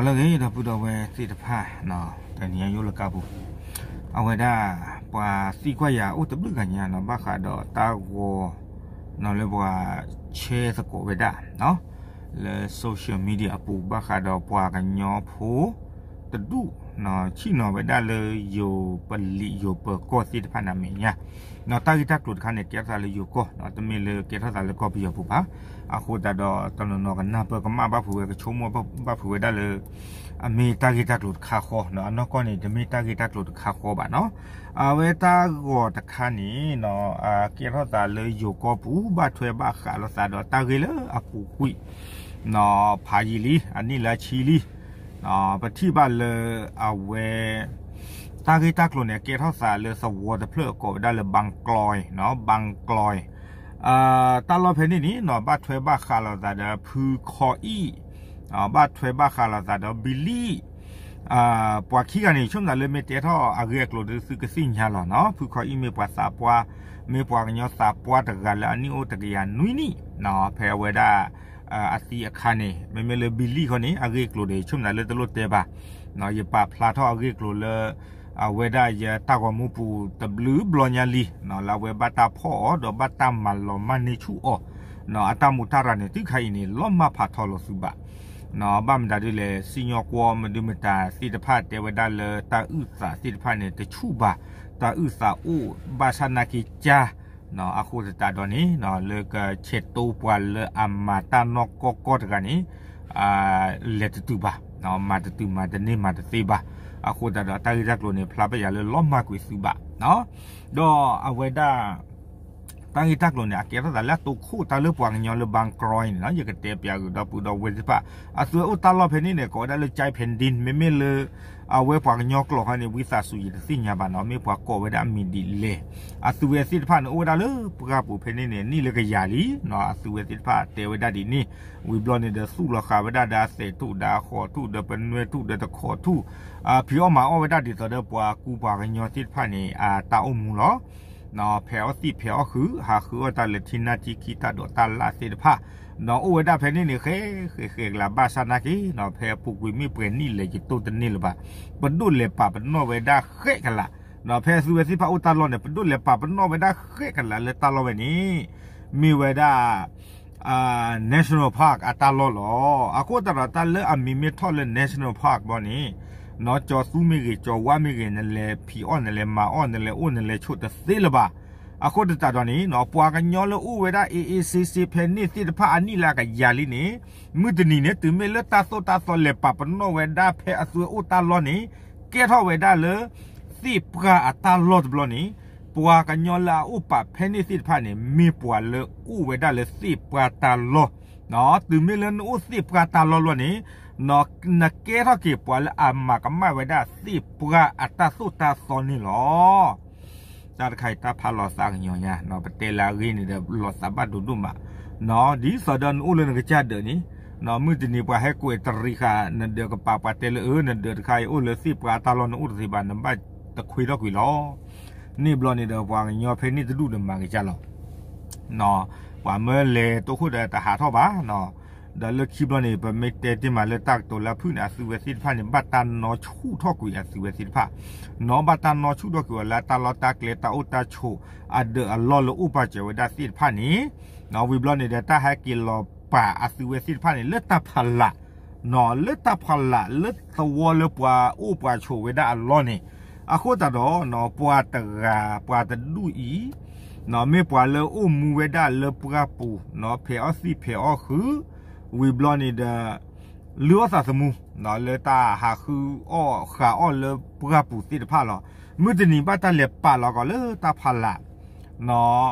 လၢအဂ့ၤ ဒီပုၢ်ဒီဝဲၢ်သ့ၣ်တဖၣ်, တနံၤအံၤယအိၣ်လၢကါပူၤ, အဝဲဒၣ် ပှၤသံကွၢ်ယၤအိၣ်တဘျုးဂၤညါနီၤ ဘၣ်ဃးဒီးတၢ်ဂီၤ နီၤလၢပှၤ share သကိးဝဲဒၣ် လၢ social media အပူၤ ဘၣ်ဃးဒီးပှၤကညီဖိတဒူၣ် ဆ့ၣ်နီၤဝဲဒၣ်လၢယိၤပလံးယိၤပၢၤကီၢ်သ့ၣ်တဖၣ်န့ၣ်အမဲာ်ညါ, တၢ်ဂ့ၢ်တၢ်ကျိၤတခါန့ၣ် ကဲထီၣ်သးလၢယိၤကီၢ် တမ့ၢ်လၢကဲထီၣ်သးလၢကီၢ်ပယီၤပူၤဘၣ်. အဃိသတးဒီး တနီၤနီၤကနၢ်ပၢၢ်ကမၣ်ဘၣ်ဖုးဝဲ ကဆိကမိၣ်ဘၣ်ဖုးဝဲဒၣ်လၢ အမ့ၢ်တၢ်ဂ့ၢ်တၢ်ကျိၤတခါဃီ, အနီၢ်ကီၢ်န့ၣ် တမ့ၢ်တၢ်ဂ့ၢ်တၢ်ကျိၤတခါဃီဘၣ်နီၤ. အဝဲတၢ်ဂီၤတခါန့ၣ် ကဲထီၣ်သးလၢယိၤကီၢ်ပူၤ ဘၣ်ထွဲဘၣ်ဃးလိာ်သးဒီးတၢ်ဂ့ၢ်လၢအပူၤကွံာ် ဖးယံာ်လံ အနံၣ်လၢအဆံလံ. ပထံၣ်ဘၣ်လၢအဝဲ တၢ်ဂ့ၢ်တၢ်ကျိၤန့ၣ် ကဲထီၣ်သးလၢသဝီတဖျၢၣ်ကိးဝဲဒၣ်လၢ ဘၣ်ကျီ, ဘၣ်ကျီ. တၢ်လီၢ်ဖဲန့ၣ်န့ၣ် ဘၣ်ထွဲဘၣ်ဃးလိာ်သးဒီးဖုခီအံၣ်, ဘၣ်ထွဲဘၣ်ဃးလိာ်သးဒီးဘံလံၣ် ပှၤခံဂၤန့ၣ် ဆိကမိၣ်သးလၢမ့ၢ်တဲထီၣ်အဂ့ၢ်အကျိၤဒီး သုကသ့ၣ်ညါလီၤနီၤ. ဖုခီအံၣ်မ့ၢ်ပှၤသးပှၢ်, မ့ၢ်ပှၤကညီသးပှၢ်တဂၤလၢအနံၣ်အိၣ်တကယၤနွံနံၣ်, ဖဲအဝဲဒၣ် အသံအခါန့ၣ် မ့မ့ၢ်လၢဘံလံၣ်ခီန့ၣ် အဂ့ၢ်အကျိၤဒီး ဆိကမိၣ်သးလၢတလိၣ်တဲဘၣ်. ယပာ်ဖျါထီၣ်အဂ့ၢ်အကျိၤလၢ အဝဲဒၣ်ယတၢ်ဂီၤမူပူၤတဘျုးဘျီညါလံ, လၢအဝဲဘၣ်တၢ်ဖီၣ်အီၤ ဒီးဘၣ်တၢ်မၤလီၤမၢ်န့ၢ်ဆူၣ်အီၤ, အတၢ်မူးတၢ်ရၤန့ၣ် တုၤခါအံၤန့ၣ် လီၤမၢ်ဖးထီလိာ်သုဘၣ်. ဘၣ်မတၤဒ်လဲၣ် စံၣ်ညီၣ်ကွီၢ်မဒုမတၤသ့ၣ်တဖၣ်တဲဝဲဒၣ်လၢတၢ်အုၣ်သးသ့ၣ်တဖၣ်န့ၣ် တဆူၣ်ဘၣ်, တၢ်အုၣ်သးအိၣ်ဘၣ်ဆၣ်နာ်က့ၤကၠါ အဃိသတးဒီးန့ၣ် လၢကဆဲးတိပှၤလၢအမၤတၢ်နီၢ်ကီၢ်ကီၢ်တဂၤန့ၣ် လဲၤတတုၤဘၣ်, မၤတတုၤမၤတန့ၢ်မၤတသ့ဘၣ်. အဃိသတးဒီးတၢ်ဂ့ၢ်တၢ်ကျိၤန့ၣ် ဖျါပယၤလၢလီၤမၢ်ကွံာ်သုဘၣ်, ဒီးအဝဲဒၣ် တၢ်ဂ့ၢ်တၢ်ကျိၤန့ၣ် အကဲထီၣ်သးလၢအတိခိၣ်တၢ်လၢပှၤကညီလၢ ဘၣ်ကျီ န့ၣ်လီၤ. ယကတဲပျးဂ့ၤဒီပုၢ်ဒီဝဲၢ်သ့ၣ်တဖၣ် အသုဝဲအိၣ်တၢ်လီၢ်ဖဲန့ၣ်န့ၣ် ကိးဝဲဒၣ်လၢ ကၠဲးဖဲဒ့ၣ် မ့မ့ၢ်လၢ အဝဲပှၤကညီကျိာ်ခီန့ၣ် ဝံသးစူၤယတသ့ၣ်ညါဘၣ်နီၤ မ့ၢ်ပှၤကိးဝဲဒၣ်အမံၤဒ်လဲၣ်. အသုဝဲသ့ၣ်တဖၣ်န့ၣ် အိၣ်ဝဲဒၣ်လၢပှၢ်ပူၤဖဲန့ၣ်န့ၣ် နံၣ်လၢကယၤလံ, အသုဝဲသ့ၣ်တဖၣ်တဲဝဲဒၣ်ဒ်န့ၣ်, ဝံၤဘျီန့ၣ်ဒီး သူၣ်လီၤဃာ်ဝဲဒၣ်ဒီးအသဲးထူၣ်ဒီးအဃီးထူၣ်ဒီးပနွဲထူၣ်ဒီးတခီးထူၣ်, ဖံးအီၣ်မၤအီၣ်ဝဲဒၣ်ဒ်သိးဒီးပှၤကူပှၤကညီသ့ၣ်တဖၣ်န့ၣ် အတၢ်အိၣ်မူလီၤ. ဖဲးအီၣ်သံၣ်ဖဲးအီၣ်ဃုာ် ဟးဃုအီၣ်တၢ်လၢထံနၢ်ထံခံတၢ်ဒိးတၢ်လၣ်သ့ၣ်တဖၣ်, ဒီးအိၣ်ဝဲဒၣ်ဖဲန့ၣ်န့ၣ် ဃဲဃဲဃဲကလး ဘၣ်ဆၣ်နာ်က့ၤ ဖဲအပူၤကွံာ်မ့ၢ်ပှဲၤနံၣ်လဲၣ် ယတိၢ်တန့ၢ်လၢၤဘၣ်. ပဒိၣ်လဲၤပာ်ပနီၣ်ဝဲဒၣ်ဃဲကလး, ဖဲအသုဝဲသ့ၣ်တဖၣ်အိၣ်တၢ်လီၢ်န့ၣ် ပဒိၣ်လဲၤပာ်ပနီၣ်ဝဲဒၣ်ဃဲကလးလၢတၢ်လီၢ်ဝဲန့ၣ် မ့ၢ်ဝဲဒၣ် National Park အတၢ်လီၢ်လီၤ. အဃိသတးဒီးတၢ်လၢအမံၤမ့ၢ်ထီၣ်လၢ National Park ဘျီန့ၣ်, ကၠီၤသူမ့ၢ်ဂ့ၤ ကၠီၤဝါမ့ၢ်ဂ့ၤ နလဲၤဖံးအီၣ် နလဲၤမၤအီၣ် နလဲၤအိၣ် နလဲၤဆိးတသ့လၢၤဘၣ်. အဃိသတးဒီးန့ၣ် ပှၤကညီလၢအိၣ်ဝဲဒၣ် အ့ၣ်အ့ၣ်စ့စ့ ဖဲန့ၣ်သ့ၣ်တဖၣ်အနံၣ်လၢအကယၤလံန့ၣ်, မုၢ်တနံၤန့ၣ် တုၤမ့ၢ်လၢတၢ်သိၣ်တၢ်သီလဲၤပာ်ပနီၣ်ဝဲဒၣ်ဖဲအသုဝဲအိၣ်တၢ်လီၢ်န့ၣ် ကဲထီၣ်ဝဲဒၣ်လၢ သ့ၣ်ပှၢ်အတၢ်လီၢ်တဘျီန့ၣ်, ပှၤကညီလၢအအိၣ်ပာ်ဖဲန့ၣ်သ့ၣ်တဖၣ်န့ၣ် မ့ၢ်ပှၤလၢအိၣ်ဝဲဒၣ်လၢသ့ၣ်ပှၢ်တၢ်လီၢ်. တုၤမ့ၢ်လၢနအိၣ်သ့ၣ်ပှၢ်တၢ်လီၢ်လီၤန့ၣ်, နကဲထီၣ်က့ၤပှၤလၢအမၤကမၣ်ဝဲဒၣ်သ့ၣ်ပှၢ်အတၢ်သိၣ်တၢ်သီန့ၣ်လီၤ. တၢ်တခါအံၤတၢ်ဖးလီၤသးကညီၤညါ, ပတဲလၢအဂ့ၢ်န့ၣ်ဒီး လီၤသးဘၣ်ဒိဒိၣ်မး, ဒ်သိးဒီးနအိၣ်လၢနကစၢ်ဒၢးန့ၣ်, မုၢ်တနံၤပှၤဟဲကွဲးတရံးဃာ် နဒၢးကပၤ ပှၤတဲလၢအၢ နဒၢးတခါအံၤအိၣ်လၢသ့ၣ်ပှၢ်အတၢ်လီၢ် နအိၣ်တသ့ဘၣ် နဘၣ်တခွ့ထီၣ်ကွံာ်လီၤ. န့ၣ်ဘျီန့ၣ်ဒီး ပှၤကညီဖဲန့ၣ်တဒူၣ်ဒီးမၤကစၢ်လီၤ. ပှၤမၢလဲၤတိခိၣ်ဒီးတဟးထီၣ်ဘၣ်, ဒီးလၢခံဘျီန့ၣ် ပမ့ၢ်တဲတ့ၢ်မးလၢတၢ်ကတိၤလၢအဖုၣ်န့ၣ် အသုဝဲသ့ၣ်တဖၣ်န့ၣ် ဘၣ်တၢ်နီၢ်ဆူၣ်ထီၣ်ကွံာ်အသုဝဲသ့ၣ်တဖၣ်, နီၢ်ဘၣ်တၢ်နီၢ်ဆူၣ်ထီၣ်ကွံာ်ဝဲလၢတၢ်လီၢ်တၢ်ကျဲတၢ်အိၣ်တၢ်ဆိး အဒၢးအလီၢ်လၢအိၣ်ပာ်စၢၤဝဲဒၣ်သ့ၣ်တဖၣ်န့ၣ်, ဝံၤဘျီန့ၣ်ဒီး တၢ်ဟဲက့ၤလီၤပာ်အသုဝဲသ့ၣ်တဖၣ်န့ၣ် လၢတၢ်ဖးလး လၢတၢ်ဖးလးလၢသဝီလၢပှၤအိၣ်ပှၤဆိးဝဲဒၣ်အလီၢ်န့ၣ်, အဃိသတးဒီး ပှၤတဂၤပှၤတဒူၣ်အံၤ မ့ၢ်ပှၤလၢအိၣ်မူဝဲဒၣ်လၢပှၢ်ပူၤ ဖဲးအီၣ်သံၣ်ဖဲးအီၣ်ဃုာ်, ဝံၤဘျီန့ၣ်ဒီး လုၢ်အီၣ်သးသမူ လၢတၢ်ဟးဃုအီၣ်ဃးအီၣ်လၢပှၢ်ပူၤသ့ၣ်တဖၣ်လီၤ. မုၢ်တနံၤဘၣ်တၢ်လဲၤပာ်လီၤကီးလၢတၢ်ဖးလး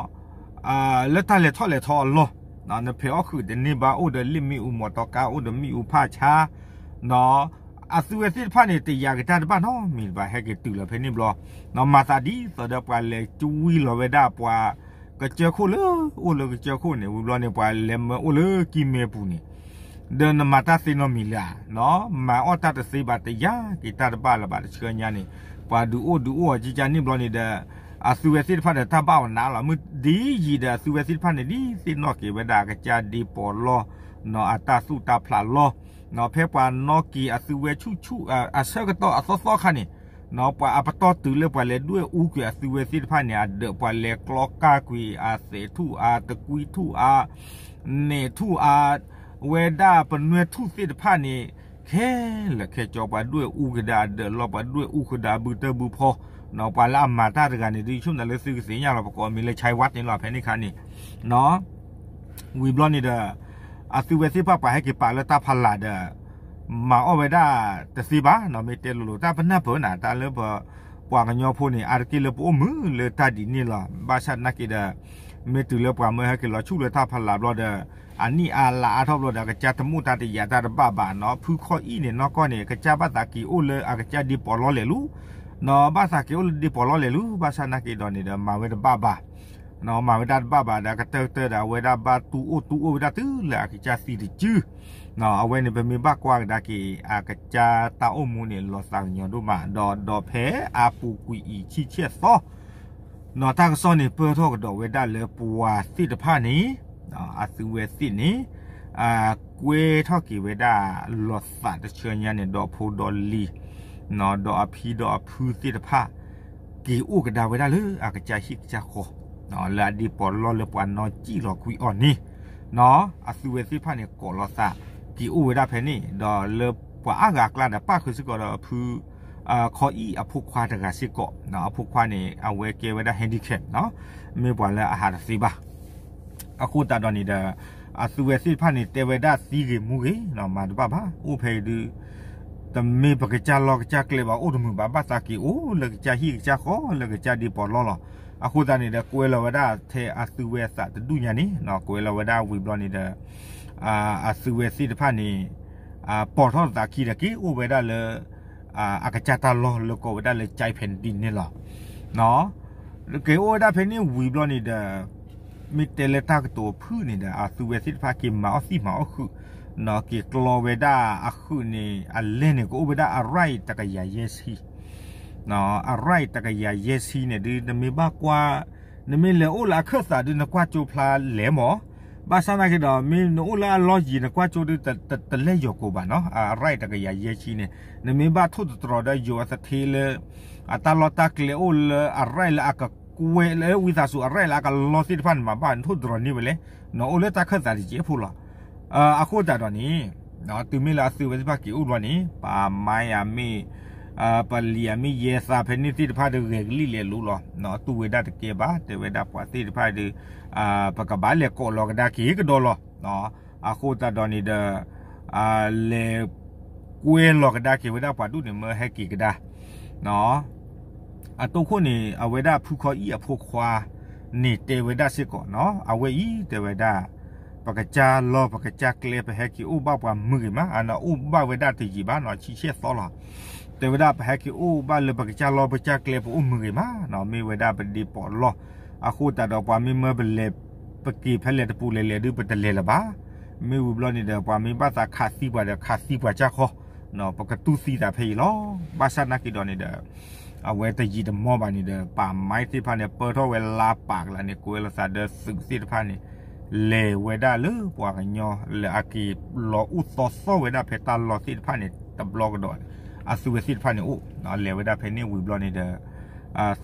လၢတၢ်လဲၤထီၣ်လဲၤထီအလီၢ်, နဖဲးအီၣ်ဃုာ်တန့ၢ်ဘၣ် အိၣ်ဒီးလ့ၣ်မ့ၣ်အူ မီတီကါ အိၣ်ဒီးမ့ၣ်အူဖးဆါ, အသုဝဲသ့ၣ်တဖၣ်န့ၣ် တယာ်က့ၤတၢ်တဘၣ်နီတမံၤဘၣ် ဟဲက့ၤတုၤလီၤဖဲန့ၣ်ဘျီ, မၤသးဒ်သိးဒီးပှၤလဲၤကွံာ်လီၤဝဲဒၣ်ပှၤကစၢၢ်ခိၣ်လၢ အိၣ်လၢကစၢၢ်ခိၣ်န့ၣ် ဝံၤဘျီန့ၣ် ပှၤလဲၤမၢအိၣ်လၢကံၢ်မဲပူၤန့ၣ် ဒီးနမၤတၢ်သ့နီတမံၤလၢၤဧါ, မၤအီၣ်တၢ်တသ့ဘၣ် တယာ်က့ၤတၢ်တဘၣ်လၢၤဘၣ် တဆှၢညါန့ၣ်, ပှၤဒုးအိၣ်ဒုးအိၣ်အီၤကကန့ၣ်ဘျီန့ၣ်ဒီး အသုဝဲသ့ၣ်တဖၣ်ဒီးတၢ်ဘၣ်အီၤနးလီၤ. မုၢ်ဒ်ယံာ်ဒီးအသုဝဲသ့ၣ်တဖၣ်န့ၣ် ဒ်သ့ၣ်နီၣ်က့ၤဝဲဒၣ်အကစၢ်ဒ့ပီၤလီၢ် အတၢ်သူၣ်တၢ်ဖျးလီၢ် ဖဲပှၤနီၣ်က့ၤအသုဝဲဆူၣ်ဆူၣ် အဆၢကတီၢ်အသီသီခါန့ၣ် ပှၤအပတီၢ်တုၤလၢပှၤလဲၤဒွဲၣ်အူကွံာ်အသုဝဲသ့ၣ်တဖၣ်န့ၣ် အဒၢးပှၤလဲၤကျီကၢ်ကွံာ်အသဲးထူၣ် အတကွံထူၣ် အနဲၣ်ထူၣ် အဝဲဒၣ်ပနွဲထူၣ်သ့ၣ်တဖၣ်န့ၣ် ခဲလၢာ်ခဲဆ့ ပှၤဒွဲၣ်အူကဒါအဒၢးလီၤ ပှၤဒွဲၣ်အူကဒါဘုတၢ်ဘုဖီ ပှၤလၢအမၤတၢ်တဂၤန့ၣ် ဒ်ယဆိကမိၣ်လၢသုကသ့ၣ်ညါလီၤ ပကိးအမံၤလၢ Chai Wat န့ၣ်လီၤ ဖဲန့ၣ်ခါန့ၣ် ဝံၤဘျီန့ၣ်ဒီး အသုဝဲသ့ၣ်တဖၣ် ပှၤဟဲက့ၤပာ်လၢတၢ်ဖီလာ်ဒီး မၤအီၣ်ဝဲဒၣ်တသ့ဘၣ်နီၤ မ့ၢ်တဲလိၤလိၤ တၢ်ပနၢ်ပၢၢ်နၤ တၢ်လၢပ ပှၤကညီဖိန့ၣ် အါတက့ၢ်လၢပအိၣ်မုာ်လၢတၢ်ဒ်န့ၣ်လီၤ ဘၣ်ဆၣ်သနာ်က့ဒီး မ့ၢ်တုၤလၢပှၤမၢဟဲက့ၤလီၤဆူၣ်လၢတၢ်ဖီလာ်ဘျီဒီး အနံၣ်အါလါအါထီၣ်ဘျီဒီး အကစၢ်တမိၣ်တၢ်တယာ်တၢ်တဘၣ်ဘၣ်နီၤ ဖုခီအံၣ်န့ၣ် နီၢ်ကီၢ်န့ၣ် ကစၢ်ဘၣ်သးက့ၤအိၣ်လၢအကစၢ်ဒ့ပီးလီလီၤလူၤ နီၤ ဘၣ်သးက့ၤအိၣ်လၢဒ့ပီးလီလီၤလူၤ ဘၣ်ဆၣ်သနာ်က့ဒီးန့ၣ်ဒီး မၤဝဲတဘၣ်ဘၣ် နီၤ မၤဝဲဒၣ်တဘၣ်ဘၣ်ဒီး ကတၢၢ်ကတၢၢ်ဒီး အဝဲဒၣ်ဘၣ်တူၢ်အိၣ်တူၢ်အိၣ်ဝဲဒၣ်တုၤလၢအကစၢ်သံတစု အဝဲန့ၣ် ပမ့ၢ်ဘၣ်ကွၢ်ကဒါက့ၤ အကစၢ်တၢ်အိၣ်မူန့ၣ် လီၤသးကညီၤဒိၣ်မး ဒီးဒီးဖဲအပူၤကွံာ်အံၤဆံဆဲၣ်သီ နီၤ တၢ်ကစီၣ်န့ၣ်ပၢၢ်ထီၣ်ကဒီးဝဲဒၣ်လၢပှၤသ့ၣ်တဖၣ်န့ၣ် အသုဝဲသ့ၣ်န့ၣ် ကွဲထီၣ်က့ၤဝဲဒၣ်လီၤသးတဆၢညါန့ၣ် ဒီးဖိဒီးလံၤ ဒီးအဖံဒီးအဖုသ့ၣ်တဖၣ် က့ၤအိၣ်ကဒါဝဲဒၣ်လၢအကစၢ်ဟံၣ်ကစၢ်ဃီ လၢအဒ့ပီးလီလၢပှၤနီၣ်ကံၣ်လီၤကွံာ်အီၤန့ၣ် အသုဝဲသ့ၣ်တဖၣ်န့ၣ် ကိးလီၤသး က့ၤအိၣ်ဝဲဒၣ်ဖဲန့ၣ် ဒီးလၢပှၤအါဂၤအကျါဒီး ပၣ်ဃုာ်စ့ၢ်ကီးဒီးအဖု ခီအံၣ်အဖိခွါတဂၤစ့ၢ်ကီး အဖိခွါန့ၣ် အဝဲကဲဝဲဒၣ် handicap နီၤ မ့ၢ်ပှၤလၢအဟးတသ့ဘၣ် အဃိသတးဒီးန့ၣ်ဒီး အသုဝဲသ့ၣ်တဖၣ်န့ၣ် တဲဝဲဒၣ်သံဂ့ၤမူဂ့ၤ မၤတဘၣ်ဘၣ် အိၣ်ဖဲအံၤဒုး တမ့ၢ်ပကစၢ်လီၢ်ကစၢ်ကျဲဘၣ် အိၣ်တမုာ်ဘၣ် ဘၣ်သးက့ၤအိၣ်လၢကစၢ်ဟံၣ်ကစၢ်ဃီ လၢကစၢ်ဒ့ပီးလီလီၤ အဃိသတးန့ၣ်ဒီး ကွဲလီၤဝဲဒၣ်ထဲအသုဝဲအသးတဒူၣ်ညါန့ၣ် ကွဲလီၤဝဲဒၣ်ဝံၤဘျီန့ၣ်ဒီး အသုဝဲသ့ၣ်တဖၣ်န့ၣ် ပိာ်ထီၣ်သးခံဒီး က့ၤအိၣ်ဝဲဒၣ်လၢ အကစၢ်တၢ်လီၢ်လၢကိးဝဲဒၣ်လၢ ကၠဲဖဲနဒံန့ၣ်လီၤ. က့ၤအိၣ်ဝဲဒၣ်ဖဲန့ၣ်ဝံၤဘျီန့ၣ်ဒီး မ့ၢ်တဲလၢတၢ်ကတိၤဖုၣ်န့ၣ်ဒီး အသုဝဲသ့ၣ်တဖၣ်က့ၤမၤအီၣ်သံၣ်မၤအီၣ်ဃုာ်, က့ၤကျီဝဲဒၣ်အဃုာ်န့ၣ် အလဲၢ်န့ၣ် ကအိၣ်ဝဲဒၣ်အရၣ်တကယၤယဲၢ်ဆံ အရၣ်တကယၤယဲၢ်ဆံန့ၣ်ဒုး နမ့ၢ်ဘၣ်ကွၢ်, နမ့ၢ်လဲၤအိၣ်လၢအခၢၣ်သးဒုး နကွၢ်ကၠိဖျါလဲၣ်မး, ဘၣ်ဆၣ်သနာ်က့ဒီး မ့ၢ်နအိၣ်လၢအလီၢ်ယံၤ နကွၢ်ကၠိဒုး တလဲၢ်ယီၤကိာ်ဘၣ်နီၤ, အရၣ်တကယၤယဲၢ်ဆံန့ၣ် နမ့ၢ်ဘၣ်ထိၣ်သတြီၤဒီးယိၤအသထ့လၢ အတၢ်လီၢ်တၢ်ကျဲအိၣ်လၢအရၣ်လၢအကကွဲးလၢဝံသးစူၤ အရၣ်လၢအကလီသ့ၣ်တဖၣ်န့ၣ် မ့ၢ်ဘၣ်ထိၣ်သတြီၤန့ၢ်ဝဲလဲၣ်, နအိၣ်လၢတၢ်ခၢၣ်သးတစဲးဖိလီၤ. အဃိသတးဒီးန့ၣ် တုၤမ့ၢ်လၢအသုဝဲသ့ၣ်တဖၣ်က့ၤအိၣ်ဘျီန့ၣ် ပမါယၤမ့ၢ် ပလံၤယၤမ့ၢ်ယဲသးဖဲန့ၣ်သ့ၣ်တဖၣ်ဒီး ဂဲၤကလံၣ်လဲၤလူလီၤ. တူၢ်ဝဲဒၣ်တကဲဘၣ် တဲဝဲဒၣ်ပှၤသ့ၣ်တဖၣ်ဒီး ပကဘၣ်လဲၤကိးလီၤကဒါက့ၤကဒီးလီၤ. အဃိသတးဒီးန့ၣ်ဒီး လဲၤကွဲလီၤကဒါက့ၤဝဲဒၣ်ပှၤဒူၣ်န့ၣ် မၢဟဲက့ၤကဒါ အတိၢ်ခိၣ်န့ၣ် အဝဲဒၣ်ဖုခီအံၣ်အဖိခွါန့ၣ် တဲဝဲဒၣ်စ့ၢ်ကီးနီၤ, အဝဲအံၤတဲဝဲဒၣ် ပကစၢ်လီၢ်ပကစၢ်ကျဲ ပဟဲက့ၤအိၣ်ဘၣ်ပှၤမုၢ်ဂ့ၤမး, အနအိၣ်ဘၣ်ဝဲဒၣ်တယံာ်ဘၣ်နီၤ, ဆံဆဲၣ်သီလီၤ. တဲဝဲဒၣ်ပဟဲက့ၤအိၣ်ဘၣ်လၢပကစၢ်လီၢ်ပကစၢ်ကျဲ ပအိၣ်မုၢ်ဂ့ၤမးနီၤ, မ့ၢ်ဝဲဒၣ်ပဒ့ပီးလီၢ်. အဃိသတးဒီး ပှၤမ့ၢ်မၢပလဲၤ ပက့ၤဖဲလဲၣ်တပူၤလဲၤလဲၤဒုး ပတလဲၤလၢၤဘၣ်. မ့ၢ်ဝံၤဘျီန့ၣ်ဒီး ပှၤမ့ၢ်ဘၣ်သးခးသံပှၤဒီး ခးသံပှၤကၢ်ဃီ ပကတူၢ်သံသးဖဲအံၤလီၤ. ဘၣ်ဆၣ်သနာ်က့ဒီးန့ၣ်ဒီး အဝဲတယံာ်တမီၢ်ဘၣ်န့ၣ်ဒီး ပမါသ့ၣ်တဖၣ်န့ၣ် ပၢၢ်ထီၣ်ဝဲလါပာ်ကလးန့ၣ် ကွဲလီၤသးဒီးသုးသ့ၣ်တဖၣ်န့ၣ် လဲၤဝဲဒၣ်လၢပှၤကညီလၢအက့ၤလီၤအိၣ်သီသီဝဲဒၣ်ဖဲတၢ်လီၢ်သ့ၣ်တဖၣ်န့ၣ် တဘျီကဒီး အသုဝဲသ့ၣ်တဖၣ်န့ၣ်အိၣ် လဲၤဝဲဒၣ်ဖဲန့ၣ်ဝံၤဘျီန့ၣ်ဒီး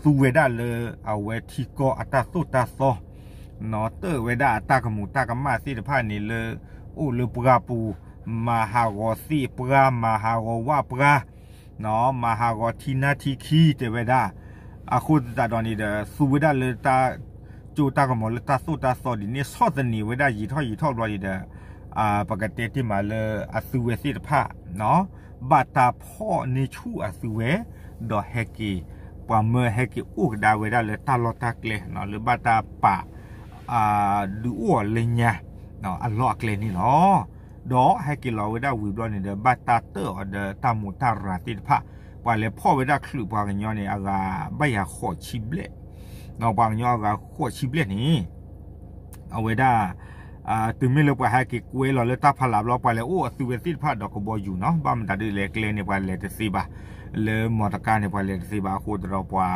သူဝဲဒၣ်လၢအဝဲထံကီၢ်အတၢ်သိၣ်တၢ်သီ တၢၢ်ဝဲဒၣ်အတၢ်ကမူးတၢ်ကမၣ်သ့ၣ်တဖၣ်န့ၣ်လၢ အိၣ်လၢပှၢ်ပူၤ မၤဟးဂီၤသ့ၣ်ပှၢ် မၤဟးဂီၤဝၣ်ပှၢ် မၤဟးဂီၤထံနါထံခံ တဲဝဲဒၣ်. အဃိသတးဒီးန့ၣ်ဒီး သူဝဲဒၣ်လၢတၢ်ကၠိတၢ်ကမီၤလၢတၢ်သိၣ်တၢ်သီဒ်န့ၣ် ဆီၣ်သနံးဝဲဒၣ်ယံာ်ထီၣ်ယံာ်ထီၣ်ဘျီန့ၣ်ဒီး ပကတဲတ့ၢ်မးလၢအသုဝဲသ့ၣ်တဖၣ် ဘၣ်တၢ်ဖီၣ်န့ၢ်ဆူၣ်အသုဝဲ ဒီးဟဲက့ၤ ပှၤမၢဟဲက့ၤအိၣ်ကဒါဝဲဒၣ်လၢတၢ်လီၢ်တၢ်ကျဲ လၢဘၣ်တၢ်ပာ် ဒုးအိၣ်အီၤလၢညါ အလီၢ်အကျဲန့ၣ်လီၤ. ဒီးဟဲက့ၤလီၤဝဲဒၣ်ဝံၤဘျီန့ၣ်ဒီး ဘၣ်တၢ်တၢၢ်အီၤဒီးတၢ်မိၢ်တၢ်ရၤသ့ၣ်တဖၣ် ပှၤလဲၤဖီၣ်ဝဲဒၣ်ချုးပှၤကညီန့ၣ် အဂၤဘၣ်ယၤဃိးဆံဘျဲၣ် ပှၤကညီအဂၤဃိးဆံဘျဲၣ်န့ၣ် အဝဲဒၣ် တုၤမ့ၢ်လၢပှၤဟဲက့ၤကွဲလီၤလၢတၢ်ဖီလာ်ဘျီ ပှၤလဲၤအိၣ်အသုဝဲသ့ၣ်တဖၣ်ဒီးကဘီယူၤနီၤ ဘၣ်မတၤဒ်လဲၣ်ကျဲန့ၣ် ပှၤလဲၤတသ့ဘၣ်. လၢမီၢ်တကါန့ၣ် ပှၤလဲၤတသ့ဘၣ်အဃိသတးဒီးပှၤ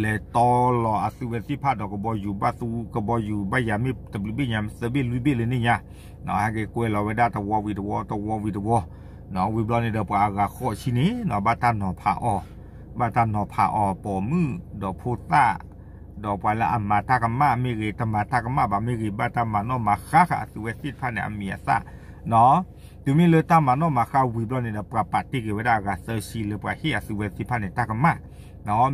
လဲၤတီလီၤအသုဝဲသ့ၣ်တဖၣ်ဒီးကဘီယူၤဘၣ်သူ ကဘီယူၤဘၣ်ယၤမ့ၢ်တဘျုးဘ့ၣ်ညါ သၢဘ့ၣ်လွံၢ်ဘ့ၣ်လၢန့ၣ်ညါ ဟဲက့ၤကွဲလီၤဝဲဒၣ်တဝီဝံၤတဝီ တဝီဝံၤတဝီ ဝံၤဘျီန့ၣ်ဒီးပှၤအဂၤဃိးဆံန့ၣ် ဘၣ်တၢ်နီၤဖးအီၤ ဘၣ်တၢ်နီၤဖးအီၤပိာ်မုၣ်ဒီးဖိသၣ် ဒီးပှၤလၢအမၤတၢ်ကမၣ်မ့ၢ်ဂ့ၤ တမၤတၢ်ကမၣ်ဘၣ်မ့ၢ်ဂ့ၤ ဘၣ်တၢ်မၤနီၣ်မၤဃါဃာ်အသုဝဲသ့ၣ်တဖၣ်န့ၣ် အမံၤအသၣ် တုၤမ့ၢ်လၢတၢ်မၤနီၣ်မၤဃါဝံၤဘျီန့ၣ်ဒီး ပှၤပာ်တ့ၢ်က့ၤဝဲဒၣ်အဂၤသၢဆံလၢပှၤဟ့ၣ်အသုဝဲသ့ၣ်တဖၣ်န့ၣ် တၢ်ကမၣ်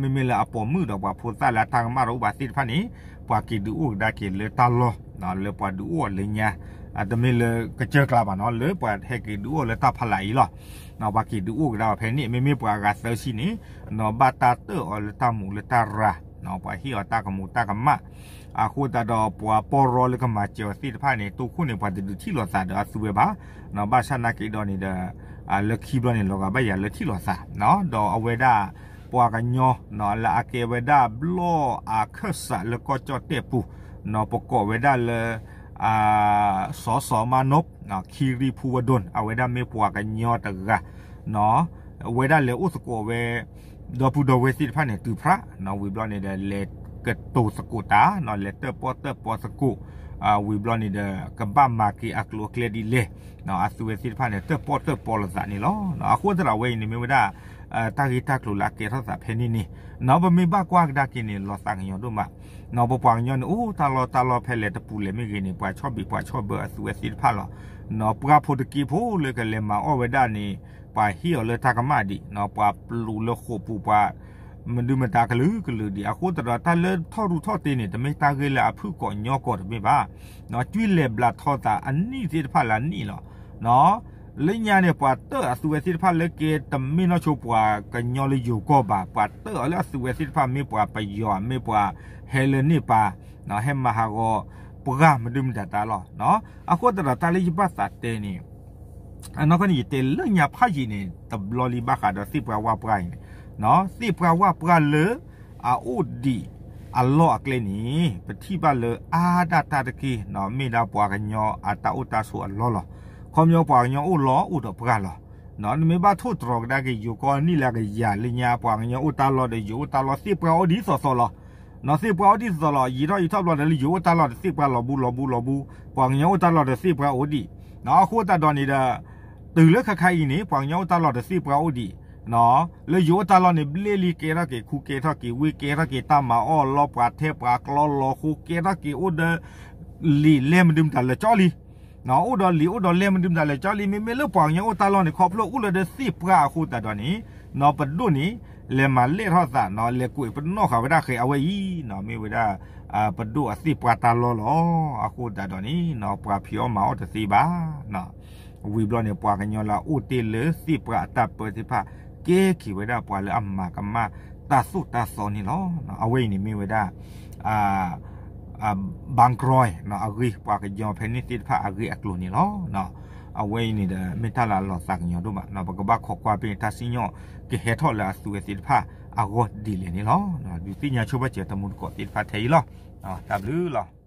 မ့မ့ၢ်လၢအပိာ်မုၣ်ဒီးပှၤဖိသၣ်လၢအတၢ်ကမၣ်တအိၣ်ဘၣ်သ့ၣ်တဖၣ်န့ၣ် ပှၤက့ၤဒုးအိၣ်ကဒါက့ၤလၢတၢ်လီၢ် လၢပှၤဒုးအိၣ်အီၤလၢညါ တမ့ၢ်လၢကစၢၢ်ကျါဘၣ်နီၤ လၢပှၤဟဲက့ၤဒုးအိၣ်လၢတၢ်ဖးလၢ်အံၤလီၤ ပှၤက့ၤဒုးအိၣ်ကဒါအီၤဖဲန့ၣ် မ့မ့ၢ်ပှၤအဂၤသၢဆံန့ၣ် ဘၣ်တၢ်တၢၣ်အီၤလၢတၢ်မူးလၢတၢ်ရၤ ပှၤဟ့ၣ်အီၤတၢ်ကမူးတၢ်ကမၣ် အဃိသတးဒီးပှၤပီၢ်ရီလၢကမၤစၢၤအီၤသ့ၣ်တဖၣ်န့ၣ် တိခိၣ်န့ၣ် ပှၤတဒုးထံၣ်လိာ်သးဒီးအသုဝဲဘၣ် ဘၣ်ဆၣ်နာ်က့ဒီးန့ၣ်ဒီး လၢခံဘျီန့ၣ် လီၤဂာ်ဘၣ်ယၤလၢထံၣ်လိာ်သး ဒီးအဝဲဒၣ် ပှၤကညီ လၢအကဲဝဲဒၣ်ဘျီၣ်အခၢၣ်စးလၢကီၢ်ကၠီၣ်တဲၣ်ပူၤ ပကိးဝဲဒၣ်လၢ စီၤစီၤမါနိး ခံရံဖူဝဲဒိၣ် အဝဲဒၣ်မ့ၢ်ပှၤကညီတဂၤ အဝဲဒၣ်လဲၤအိၣ်သကိးဝဲ ဒီပုၢ်ဒီဝဲၢ်သ့ၣ်တဖၣ်န့ၣ် တုၤဖရၣ် ဝံၤဘျီန့ၣ်ဒီး လဲၤကတိၤသကိးတၢ် လဲၤတၢၣ်ပီၣ်တၢၣ်ပီသကိး ဝံၤဘျီန့ၣ်ဒီး ကဘၣ်မၤက့ၤအကျိၤအကျဲဒ်လဲၣ် အသုဝဲသ့ၣ်တဖၣ်န့ၣ် တၢၣ်ပီၣ်တၢၣ်ပီလိာ်သးန့ၣ်လီၤ. အဃိသတးဒီးအဝဲအံၤန့ၣ်မ့ၢ်ဝဲဒၣ် တၢ်ဂ့ၢ်တၢ်ကျိၤလၢအကဲထီၣ်သးဖဲန့ၣ်န့ၣ် ပမ့ၢ်ဘၣ်ကွၢ်ကဒါက့ၤန့ၣ် လီၤသးကညီၤဒိၣ်မး ပပှၤကညီန့ၣ် အိၣ်တၢ်လီၢ်တၢ်လီၢ်ဖဲလဲၣ်တပူၤလဲၣ်မ့ၢ်ဂ့ၤန့ၣ် ပှၤဆီၣ်ဘံးပှၤဆီၣ်ဘၢအသုဝဲသ့ၣ်တဖၣ်လီၤ. ပှၢ်ဖိတက့ဖိလၢကလဲၤမၤအီၣ်ဝဲဒၣ်န့ၣ် ပှၤဟ့ၣ်အီၤလၢတၢ်ကမၣ်ဒံး ပှၤပျူးလၢဃိာ်ပူၤပှၤ မဒုမတၤကလုာ်ကလုာ်ဒံး အဃိသတးဒီးတၢ်လၢထီၣ်ရူးထီၣ်တ့န့ၣ် တမ့ၢ်တၢ်ဂ့ၢ်လၢအဖုၣ်ကိာ်ညီကိာ်တမ့ၢ်ဘၣ် ကွံာ်လဲၤဘျးထီသးအနံၣ်သ့ၣ်တဖၣ်လၢအနံၣ်လီၤ. လၢညါန့ၣ် ပှၤတၢၣ်အသုဝဲသ့ၣ်တဖၣ်လၢကဲတမ့ၢ်နီၢ်ဆိပှၤကညီလၢယိၤကီၢ်ဘၣ် ပှၤတၢၣ်အီၤလၢအသုဝဲသ့ၣ်တဖၣ်မ့ၢ်ပှၤပယီၤ မ့ၢ်ပှၤဟဲလၢန့ၢ်ပၤ ဟဲမၤဟးဂီၤပှၢ်မဒုမတၤတၢ်လီၤ. အဃိသတးဒီးတၢ်လၢယဘၣ်သးတဲန့ၣ် အနီၢ်ကီၢ်န့ၣ် ယတဲလၢညါဖးယံာ်န့ၣ် တဘျီလံဘၣ်ဃးဒီးသ့ၣ်ပှၢ်ဝၣ်ပှၢ်အံၤန့ၣ် သ့ၣ်ပှၢ်ဝၣ်ပှၢ်လၢအအိၣ်ဒံးအလီၢ်အကျဲန့ၣ် ပထံၣ်ဘၣ်လၢအါဒၣ်တၢ်တက့ၢ် မ့ၢ်ဒၣ်ပှၤကညီအတၢ်အိၣ်တၢ်ဆိးအလီၢ်လီၤ. ခီပညီပှၤကညီအိၣ်လီၤအိၣ်ဒီးပှၢ်လီၤ. နမ့ၢ်ဘၣ်ထိၣ်တြီၤကဒါက့ၤယိၤကီၢ်နံၣ်လၢကယၤလၢညါ ပှၤကညီအိၣ်တၢ်လီၢ်ဒီးယိၤအိၣ်တၢ်လီၢ် သ့ၣ်ပှၢ်အိၣ်ဒ်သိးသိးလီၤ. သ့ၣ်ပှၢ်အိၣ်ဒ်သိးသိးလီၤ ယံာ်ထီၣ်ယံာ်ထီၣ်ဘျီဒီးလၢယိၤအိၣ်တၢ်လီၢ်ဒီးသ့ၣ်ပှၢ်လီၤဘူလီၤဘူလီၤဘူ ပှၤကညီအိၣ်တၢ်လီၢ်ဒီးသ့ၣ်ပှၢ်အိၣ်ဒံး အဃိသတးဒီးန့ၣ်ဒီး တုၤလၢခဲခါအံၤန့ၣ် ပှၤကညီအိၣ်တၢ်လီၢ်ဒီးသ့ၣ်ပှၢ်အိၣ်ဒံး လၢယိၤအိၣ်တၢ်လီၢ်န့ၣ် ဘျ့လံကဲထီၣ်က့ၤခူကဲထီၣ်က့ၤဝ့ၢ် ကဲထီၣ်က့ၤတၢ်မၤအီၣ်လီၢ်ပှၤထဲပှၤကျီလီၤဃိ ကဲထီၣ်က့ၤအိၣ်ဒီး လံာ်လဲၢ်မဒုမတၤလၢာ်ကၠီလံ အိၣ်ဒီးလံာ်အိၣ်ဒီးလဲၢ်မဒုမတၤလၢာ်ကၠီလံ မ့မ့ၢ်လၢပှၤကညီအိၣ်တၢ်လီၢ်န့ၣ် ခီဖျိအိၣ်လၢဒီးသ့ၣ်ပှၢ်အဃိသတးဒီးန့ၣ် ပဒိၣ်န့ၣ် လဲၤမၤလဲၢ်ထီၣ်သး လဲၤကွံာ်ပနီၣ်ဃာ်ဝဲဒၣ်ဃဲၤအဝဲအံၤ မ့ၢ်ဝဲဒၣ် ပဒိၣ်အသ့ၣ်ပှၢ်တၢ်လီၢ်လီၤ. အဃိသတးဒီးန့ၣ် ပှၤဖံးအီၣ်မၤအီၣ်တသ့ဘၣ် ဝံၤဘျီန့ၣ် ပှၤကညီလၢအအိၣ်တ့ၢ်လၢသ့ၣ်ပှၢ်အတၢ်ပၢသ့ၣ်တဖၣ် ကဲက့ၤဝဲဒၣ်ပှၤလၢအမၤကမၣ်တၢ်သိၣ်တၢ်သီန့ၣ်လီၤ. အဝဲအံၤန့ၣ်မ့ၢ်ဝဲဒၣ် ဘၣ်ကရီ အဂ့ၢ် ပှၤကညီဖဲန့ၣ်သ့ၣ်တဖၣ်အဂ့ၢ်အကျိၤန့ၣ်လီၤ. အဝဲအံၤန့ၣ်ဒီး မ့ၢ်တၢ်လၢအလီၤသးကညီၤဒိၣ်မး ပကဘၣ်ခိးကွၢ်ဖဲန့ၣ် တၢ်စံၣ်ညီၣ်ကဟဲထီၣ်လၢအသုဝဲသ့ၣ်တဖၣ်အဂီၢ်ဒ်လဲၣ်န့ၣ်လီၤ. ဒုးသ့ၣ်ညါဆိဘၣ်စၢၤတမူတကိးသ့ၣ်တဖၣ်ထဲအံၤလီၤ. တၢ်ဘျုးလီၤ.